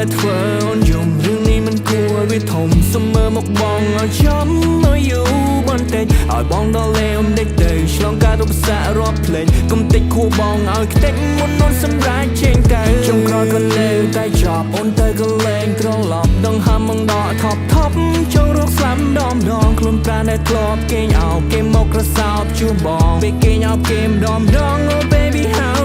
ដែលធ្វើអូនយំរឿងនេះមិនគួរឲ្យវាធំសុំមើលមកបងឲ្យចំឲ្យយូរបន្តិចឲ្យបងដល់លេអូនដេកទៅឆ្លងកាត់ឧបសគ្គរាប់ភ្លេចកុំតិចខួបងឲ្យខ្ទេចមុនអូនសម្រាប់ចេញទៅចុងក្រោយក៏នៅតែចប់អូនទៅក៏លែងត្រឡប់ដងហាំមកដកថប់ថប់ចង់រកស្លាប់ដមដងខ្លួនប្រាណដែលធ្លាប់គេងអោបគេមកក្រសោបជួបបងពេលគេងអោបគេម្ដងម្ដង Oh baby, how